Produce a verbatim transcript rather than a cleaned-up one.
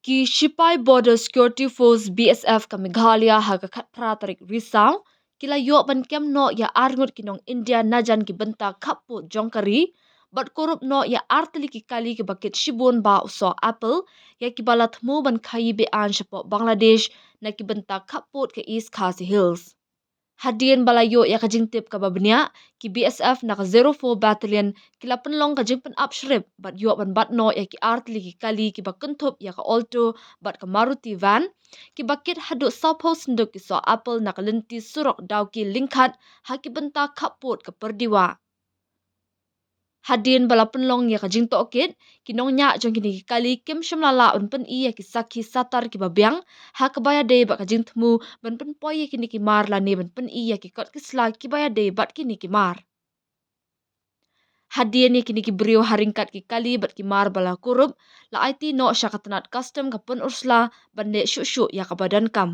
Ki shipai Border Security Force, B S F, ka Meghalaya ha ka khatphra tarik Risaw ki la ïoh ban kem noh ïa arngut ki nong India najan ki bynta khappud jong ka ri bad kurup noh ïa artylli ki kali kiba kit shibun bah u soh apple ïa kiba la thmu ban khaii beaiñ shapoh Bangladesh na ki bynta khappud ka East Khasi Hills. Hadien ba la ïoh ïa ka jingtip kaba bniah, ki B S F na ka zero four Battalion ki la pynlong ka jingpynap shrip bad ïoh ban bat noh ïa ki artylli ki kali kiba kynthup ïa ka Alto bad ka Maruti van, kiba kit haduh sawphew senduk ki soh apple na ka lynti surok Dawki Lyngkhat ha ki bynta khappud ka Pyrdiwah. Hadien ba la pynlong ïa ka jingtohkit, ki nongñiah jong kine ki kali kim shym la lah ban pyni ïa ki sakhi satar kiba biang ha kaba ïadei bad ka jingthmu ban pynpoi ïa kine ki mar lane ban pyni ïa ki kot ki sla kiba ïadei bad kine ki mar. Hadien ïa kine ki briew ha ryngkat ki kali bad ki mar ba la kurup, la aiti noh sha ka tnat Custom ka Pynursla ban leh shuh shuh ïa kaba donkam.